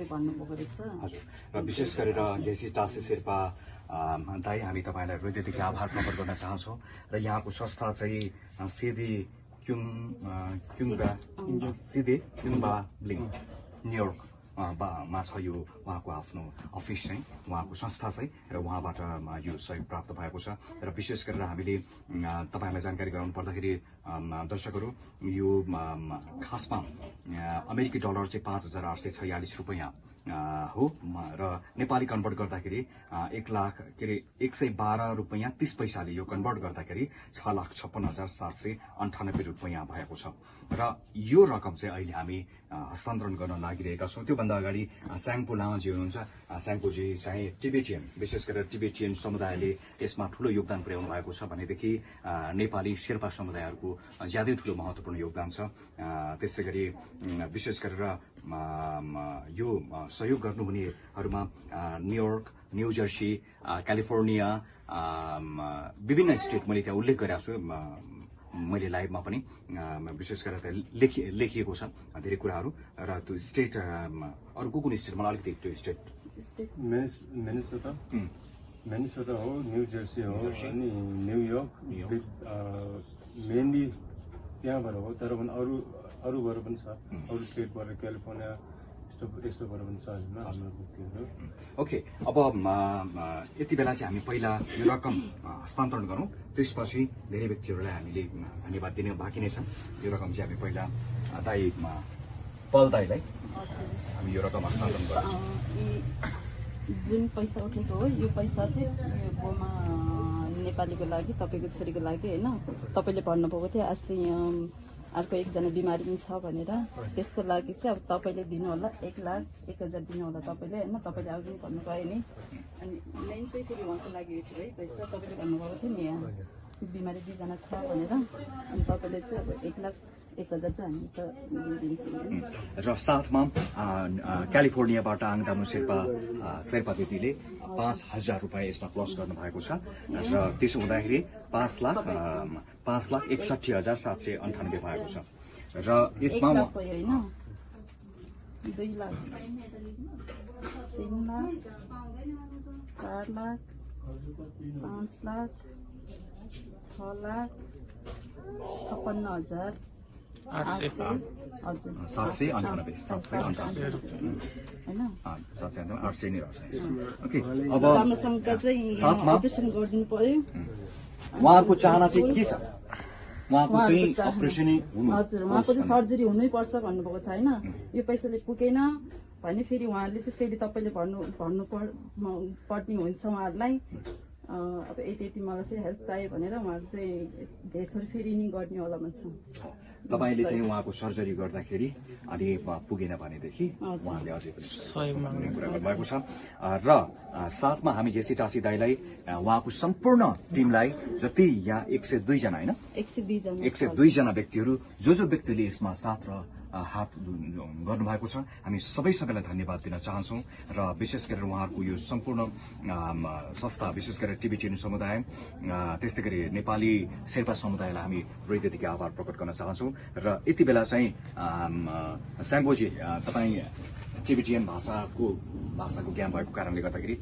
तपाईँ भन्नुभएको रहेछ हजुर र विशेष गरेर गेसी टासी शेर्पा दाई हामी तपाईँलाई हृदयदेखि आभार प्रकट गर्न चाहन्छौँ र यहाँको संस्था चाहिँ सिधे क्युङबा ब्लिङ न्युयोर्क मा छ यो उहाँको आफ्नो अफिस चाहिँ उहाँको संस्था चाहिँ र उहाँबाट यो सहयोग प्राप्त भएको छ र विशेष गरेर हामीले तपाईँहरूलाई जानकारी गराउनु पर्दाखेरि दर्शकहरू यो खासमा अमेरिकी डलर चाहिँ 5,846 रुपियाँ हो र नेपाली कन्भर्ट गर्दाखेरि 1,112 रुपियाँ 30 पैसाले यो कन्भर्ट गर्दाखेरि 6,56,798 रुपियाँ भएको छ र यो रकम चाहिँ अहिले हामी हस्तान्तरण गर्न लागिरहेका छौँ। त्योभन्दा अगाडि स्याङ्पो लामाजी हुनुहुन्छ, स्याङ्पोजी चाहिँ टिबेटियन, विशेष गरेर टिबेटियन समुदायले यसमा ठूलो योगदान पुर्याउनु भएको छ भनेदेखि नेपाली शेर्पा समुदायहरूको ज्यादै ठूलो महत्त्वपूर्ण योगदान छ। त्यसै गरी विशेष गरेर यो सहयोग गर्नुहुनेहरूमा न्युयोर्क, न्यू जर्सी, क्यालिफोर्निया, विभिन्न स्टेट मैले त्यहाँ उल्लेख गरेको छु मैले लाइभमा पनि विशेष गरेर त्यहाँ लेखिएको छ धेरै कुराहरू र त्यो स्टेट अरू कुन स्टेट मलाई अलिकति त्यो स्टेट मिनेसोटा हो, न्यू जर्सी हो अनि न्युयोर्क मेनली त्यहाँबाट हो, तर पनि अरूबाट पनि छ, अरू स्टेटबाट क्यालिफोर्निया यस्तोबाट पनि छ हाम्रो। ओके, अब यति बेला चाहिँ हामी पहिला यो रकम हस्तान्तरण गरौँ, त्यसपछि धेरै व्यक्तिहरूलाई हामीले धन्यवाद दिने बाँकी नै छ। यो रकम चाहिँ हामी पहिला दाई पल दाईलाई हामी यो रकम हस्तान्तरण गर्छौँ। जुन पैसा उठेको हो यो पैसा चाहिँ यो गोमा नेपालीको लागि, तपाईँको छोरीको लागि होइन। तपाईँले भन्नुभएको थियो अस्ति अर्को एकजना बिमारी पनि छ भनेर, त्यसको लागि चाहिँ अब तपाईँले दिनु होला 1,01,000 दिनु होला तपाईँले होइन। तपाईँले अघि पनि भन्नुभयो नि, अनि मेन चाहिँ फेरि उहाँको लागि यो है पैसा तपाईँले भन्नुभएको थियो नि, यहाँ बिमारी 2 जना छ भनेर, अनि तपाईँले चाहिँ अब 1,01,000 चाहिँ हामी त दिन्छौँ। र साथमा क्यालिफोर्नियाबाट आङदामु शेर्पा दिदीले 5,000 रुपियाँ यसमा प्लस गर्नु भएको छ र त्यसो हुँदाखेरि 5,61,798 भएको छ र यसमा 1 लाख भयो होइन, 2 लाख, 3 लाख, 4 लाख, 5 लाख, 6 लाख, 56,800 हजुर 798 होइन 798 नै रहेछ। ओके, अब राम्रोसँग चाहिँ अपरेसन गरिदिनु पर्यो। उहाँको चाहना चाहिँ के छ? उहाँको चाहिँ अपरेसनै हुनु, हजुर उहाँको चाहिँ सर्जरी हुनै पर्छ भन्नुभएको छ होइन। यो पैसाले पुगेन भने फेरि उहाँहरूले चाहिँ फेरि तपाईँले भन्नु पर्ने हुन्छ उहाँहरूलाई। अब यति मलाई फेरि हेल्प चाहियो भनेर उहाँहरू चाहिँ धेरै थोरै फेरि नि गर्ने होला भन्छ। तपाईँले चाहिँ उहाँको सर्जरी गर्दाखेरि अनि पुगेन भनेदेखि उहाँले अझै पनि कुरा गर्नुभएको छ र साथमा हामी गेसी टासी दाईलाई उहाँको सम्पूर्ण टिमलाई जति यहाँ 102 जना होइन 102 जना व्यक्तिहरू जो व्यक्तिले यसमा साथ र हात गर्नुभएको छ, हामी सबैलाई धन्यवाद दिन चाहन्छौँ र विशेष गरेर उहाँहरूको यो सम्पूर्ण संस्था, विशेष गरेर टिबेटियन समुदाय, त्यस्तै गरी नेपाली शेर्पा समुदायलाई हामी हृदयदेखि आभार प्रकट गर्न चाहन्छौँ। र यति बेला चाहिँ स्याङ्गोजी, तपाईँ टिबेटियन भाषाको ज्ञान भएको कारणले गर्दाखेरि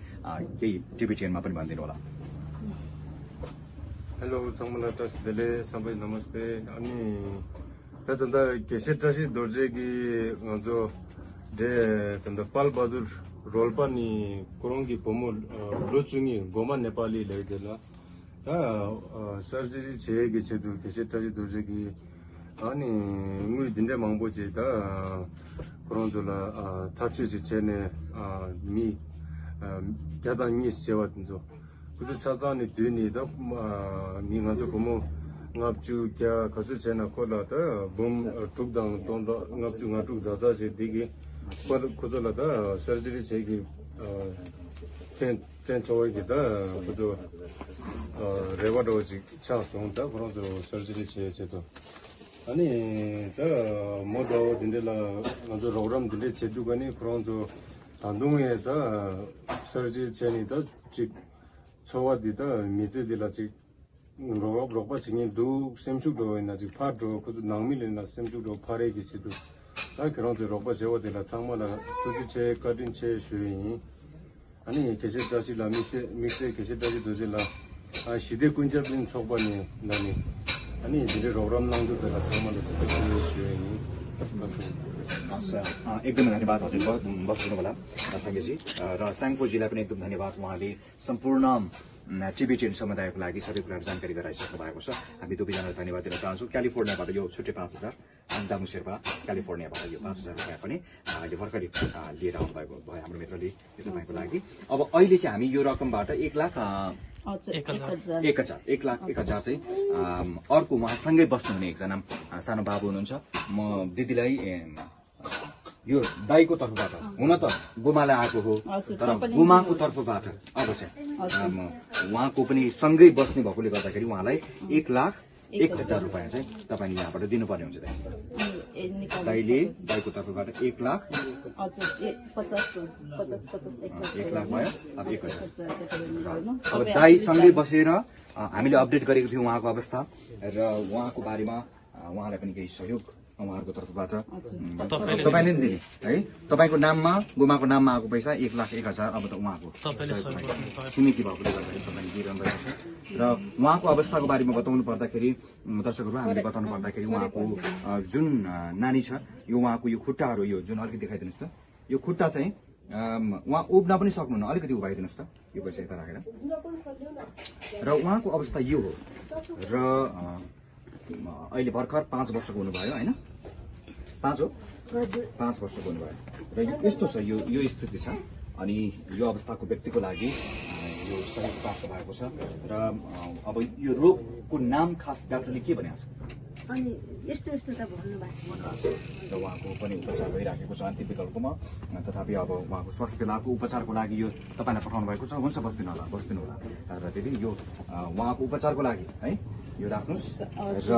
केही टिबेटियनमा पनि भनिदिनु होला। हेलो समला तसले सबै नमस्ते। अनि तन्दा केसेटासी दोर्जेगी जो दे तन्दा पाल बहादुर रोल्पा नि कोरोंगी पोमो लोचुङी गोमा नेपाली ल्याइदेला र सर्जरी छेगी छेदु केसेटासी दोर्जेगी अनि मुइ दिन्दे मंगबोचे त कोरोंजोला थाप्से छेने मी क्यादा मी सेवा दिन्छ कुदु छाजानी दुनी त me गजो Como ngapchu kya khasu chena khola ta bum tukdang tonda ngapchu ngatuk jaja je digi par khozola da surgery chegi ten toy gi da kujo rewado ji cha song da bronzo surgery che to ani ta modo dindela ngajo program dinde chedu gani bronzo dandungye da surgery cheni da chi chowa di da mize dila chi रोग चिनी दु सेमचुक दो ना जी फाट दो को नांगमिले ना सेमचुक दो फारे की छिदु 나 그런 저 로봇 세워들라 창마나 조지체 까딘체 수행이 아니 계시다시 믹스 계시다시 도질라 아 시대 군접인 촉반이 나니 아니 이제 로람낭도 내가 창마나 조지체 수행이 एकदमै धन्यवाद हजुर बस्नु होला साङ्गेजी र साङ्पोजीलाई पनि एकदम धन्यवाद उहाँले सम्पूर्ण टिबेटियन समुदायको लागि सबै कुराहरू जानकारी गराइसक्नु भएको छ हामी दुवैजनालाई धन्यवाद दिन चाहन्छौँ क्यालिफोर्नियाबाट यो छुट्टै 5,000 अनि दामु शेर्पा क्यालिफोर्नियाबाट यो 5,000 रुपियाँ पनि अहिले भर्खरै लिएर आउनुभएको भयो हाम्रो मित्रले तपाईँको लागि अब अहिले चाहिँ हामी यो रकमबाट 1,01,000 चाहिँ अर्को उहाँसँगै बस्नुहुने एकजना सानो बाबु हुनुहुन्छ म दिदीलाई यो दाईको तर्फबाट हुन त गोमालाई आएको हो तर गोमाको तर्फबाट अब चाहिँ उहाँको पनि सँगै बस्ने भएकोले गर्दाखेरि उहाँलाई 1,01,000 रुपियाँ चाहिँ तपाईँले यहाँबाट दिनुपर्ने हुन्छ दाईले दाईको तर्फबाट 1,00,000 भयो अब 1,000 अब दाईसँगै बसेर हामीले अपडेट गरेको थियौँ उहाँको अवस्था र उहाँको बारेमा उहाँलाई पनि केही सहयोग उहाँहरूको तर्फबाट तपाईँले नि दिने है तपाईँको नाममा गोमाको नाममा आएको पैसा 1,01,000 अब त उहाँको छिमेकी भएकोले गर्दाखेरि तपाईँले दिइरहनु भएको छ र उहाँको अवस्थाको बारेमा बताउनु पर्दाखेरि दर्शकहरू हामीले बताउनु पर्दाखेरि उहाँको जुन नानी छ यो उहाँको यो खुट्टाहरू यो जुन अलिकति देखाइदिनुहोस् त यो खुट्टा चाहिँ उहाँ उभ्न पनि सक्नुहुन्न अलिकति उभाइदिनुहोस् त यो पैसा यता राखेर र उहाँको अवस्था यो हो र अहिले भर्खर 5 वर्षको हुनुभयो होइन 5 वर्षको हुनुभयो र यस्तो छ यो स्थिति छ अनि यो अवस्थाको व्यक्तिको लागि यो सहयोग प्राप्त भएको छ र अब यो रोगको नाम खास डाक्टरले के भनेको छ अनि यस्तो यस्तो त भन्नु भएको छ र उहाँको पनि उपचार भइराखेको छ अन्तिम विकल्पमा तथापि अब उहाँको स्वास्थ्य लाभको उपचारको लागि यो तपाईँलाई पठाउनु भएको छ हुन्छ बस्दिनु होला र त्यही यो उहाँको उपचारको लागि है यो राख्नुहोस् र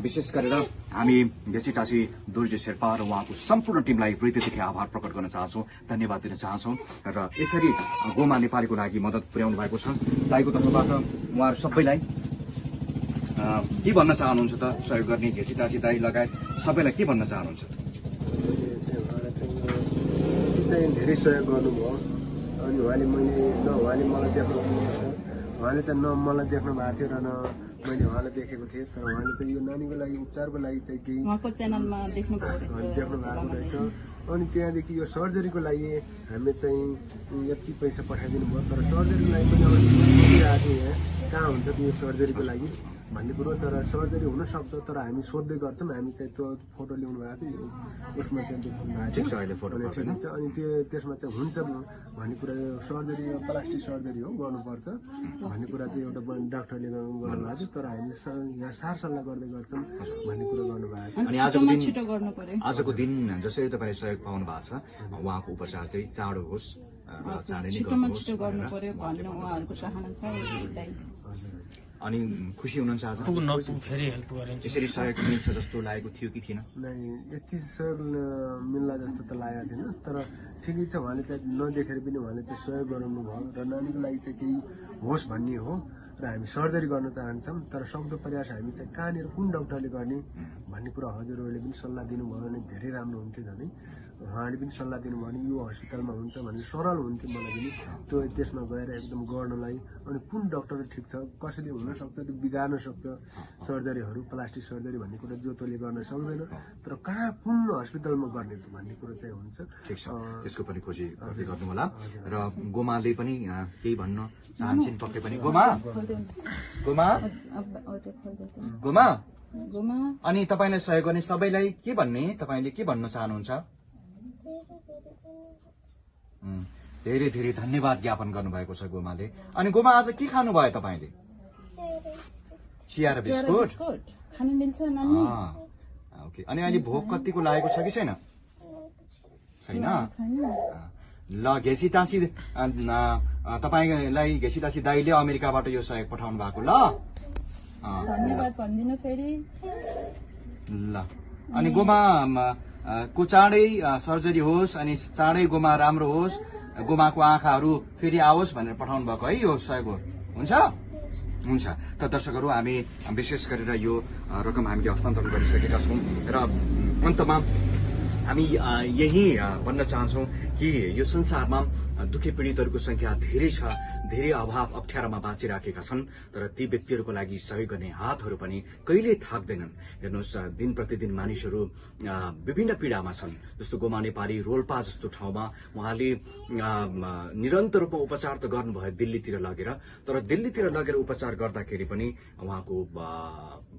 विशेष गरेर हामी घेसीटासी दुर्जे शेर्पा र उहाँको सम्पूर्ण टिमलाई हृदयदेखि आभार प्रकट गर्न चाहन्छौँ धन्यवाद दिन चाहन्छौँ र यसरी गोमा नेपालीको लागि मद्दत पुर्याउनु भएको छ दाइको तर्फबाट उहाँहरू सबैलाई के भन्न चाहनुहुन्छ त सहयोग गर्ने घेसीटासी दाई लगायत सबैलाई के भन्न चाहनुहुन्छ धेरै सहयोग गर्नुभयो अनि उहाँले मलाई देख्नुहुन्छ उहाँले चाहिँ न मलाई देख्नु भएको थियो र न मैले उहाँलाई देखेको थिएँ तर उहाँले चाहिँ यो नानीको लागि उपचारको लागि चाहिँ केही च्यानलमा देख्नु भएको रहेछ अनि त्यहाँदेखि यो सर्जरीको लागि हामीले चाहिँ यति पैसा पठाइदिनु भयो तर सर्जरीको लागि पनि अब सोधिरहेको थिएँ कहाँ हुन्छ यो सर्जरीको लागि भन्ने कुरो तर सर्जरी हुनसक्छ तर हामी सोध्दै गर्छौँ हामी चाहिँ त्यो फोटो ल्याउनु भएको छ यसमा चाहिँ देखाउनु भएको छ अनि त्यसमा चाहिँ हुन्छ भन्ने कुरा यो सर्जरी प्लास्टिक सर्जरी हो गर्नुपर्छ भन्ने कुरा चाहिँ एउटा डाक्टरले गर्नुभएको छ तर हामी यहाँ सारसल्लाह गर्दै गर्छौँ भन्ने कुरो गर्नुभएको छ अनि आजको दिन जसरी तपाईँले सहयोग पाउनु भएको छ उहाँको उपचार चाहिँ चाँडो होस् चाँडै नै अनि खुसी हुनुहुन्छ आज यसरी सहयोग मिल्छ जस्तो लागेको थियो कि थिएन यति सहयोग मिल्ला जस्तो त लागेको थिएन तर ठिकै छ उहाँले चाहिँ नदेखेर पनि उहाँले चाहिँ सहयोग गराउनु भयो र नानीको लागि चाहिँ केही होस् भन्ने हो र हामी सर्जरी गर्न चाहन्छौँ तर सक्दो प्रयास हामी चाहिँ कहाँनिर कुन डाक्टरले गर्ने भन्ने कुरा हजुरहरूले पनि सल्लाह दिनुभयो भने धेरै राम्रो हुन्थ्यो झन् उहाँले पनि सल्लाह दिनुभयो भने यो हस्पिटलमा हुन्छ भने सरल हुन्थ्यो मलाई पनि त्यो त्यसमा गएर एकदम गर्नलाई अनि कुन डाक्टर ठिक छ कसैले हुनसक्छ त्यो बिगार्न सक्छ सर्जरीहरू प्लास्टिक सर्जरी भन्ने कुरा जोतोले गर्न सक्दैन तर कहाँ कुन हस्पिटलमा गर्ने भन्ने कुरो चाहिँ हुन्छ ठिक छ त्यसको पनि खोजी गर्दै गर्नु होला र गोमाले पनि केही भन्न चाहन्छन् पक्कै पनि गोमा अनि तपाईँलाई सहयोग गर्ने सबैलाई के भन्ने तपाईँले के भन्न चाहनुहुन्छ धेरै धेरै धन्यवाद ज्ञापन गर्नुभएको छ गोमाले अनि गोमा आज के खानुभयो तपाईँले चिया र बिस्कुट ओके अनि अहिले भोक कतिको लागेको छ कि छैन ल घेसीटासी तपाईँलाई घेसीटासी दाइले अमेरिकाबाट यो सहयोग पठाउनु भएको ल ल अनि गोमा को चाँडै सर्जरी होस् अनि चाँडै गोमा राम्रो होस् गोमाको आँखाहरू फेरि आओस् भनेर पठाउनु भएको है यो सहयोग हुन्छ त दर्शकहरू हामी विशेष गरेर यो रकम हामीले हस्तान्तरण गरिसकेका छौँ र अन्तमा हामी यही भन्न चाहन्छौँ कि यो संसारमा दुखी पीडितहरूको संख्या धेरै छ, धेरै अभाव अप्ठ्यारोमा बाँचिराखेका छन्, तर ती व्यक्तिहरूको लागि सहयोग गर्ने हातहरू पनि कहिल्यै थाक्दैनन्। हेर्नुहोस्, दिन प्रतिदिन मानिसहरू विभिन्न पीडामा छन्। जस्तो गोमा नेपाली रोल्पा जस्तो ठाउँमा उहाँले निरन्तर रूपमा उपचार त गर्नुभयो दिल्लीतिर लगेर, तर दिल्लीतिर लगेर उपचार गर्दाखेरि पनि उहाँको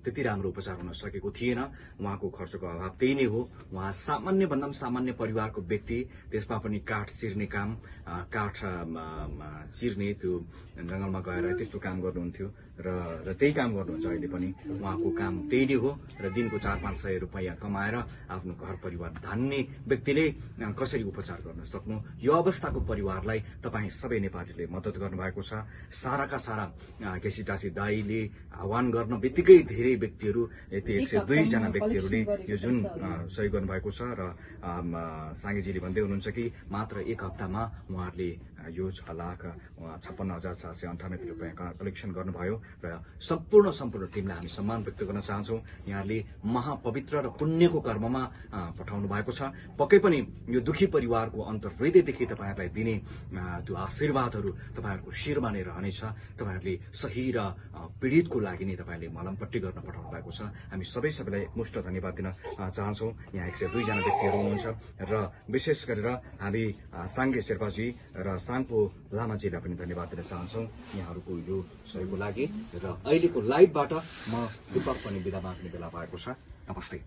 त्यति राम्रो उपचार हुन सकेको थिएन। उहाँको खर्चको अभाव त्यही नै हो। उहाँ सामान्य भन्दा पनि सामान्य परिवारको व्यक्ति, त्यसमा पनि काठ चिर्ने काम, काठ चिर्ने त्यो जङ्गलमा गएर त्यस्तो काम गर्नुहुन्थ्यो र त्यही काम गर्नुहुन्छ अहिले पनि। उहाँको काम त्यही नै हो र दिनको 4-5 सय रुपियाँ कमाएर आफ्नो घर परिवार धान्ने व्यक्तिले कसरी उपचार गर्न सक्नु? यो अवस्थाको परिवारलाई तपाईँ सबै नेपालीले मद्दत गर्नुभएको छ। साराका सारा केसीटासी दाईले आह्वान गर्न बित्तिकै धेरै व्यक्तिहरू, यति 102 जना व्यक्तिहरूले यो जुन सहयोग गर्नुभएको छ र साङ्गेजीले भन्दै हुनुहुन्छ कि मात्र 1 हप्तामा उहाँहरूले यो 6,56,798 रुपियाँ कलेक्सन गर्नुभयो र सम्पूर्ण टिमलाई हामी सम्मान व्यक्त गर्न चाहन्छौँ। यहाँले महापवित्र र पुण्यको कर्ममा पठाउनु भएको छ। पक्कै पनि यो दुखी परिवारको अन्तर्हृदयदेखि तपाईँहरूलाई दिने त्यो आशीर्वादहरू तपाईँहरूको शिरमा नै रहनेछ। तपाईँहरूले सही र पीडितको लागि नै तपाईँले मलमपट्टि गर्न पठाउनु भएको छ। हामी सबैलाई मुष्ट धन्यवाद दिन चाहन्छौँ। यहाँ 102 जना व्यक्तिहरू हुनुहुन्छ र विशेष गरेर हामी साङ्गे शेर्पाजी र साङ्पो लामाजीलाई पनि धन्यवाद दिन चाहन्छौँ यहाँहरूको यो सहयोगको लागि। र अहिलेको लाइभबाट म दीपक पनि बिदा माग्ने बेला भएको छ। नमस्ते।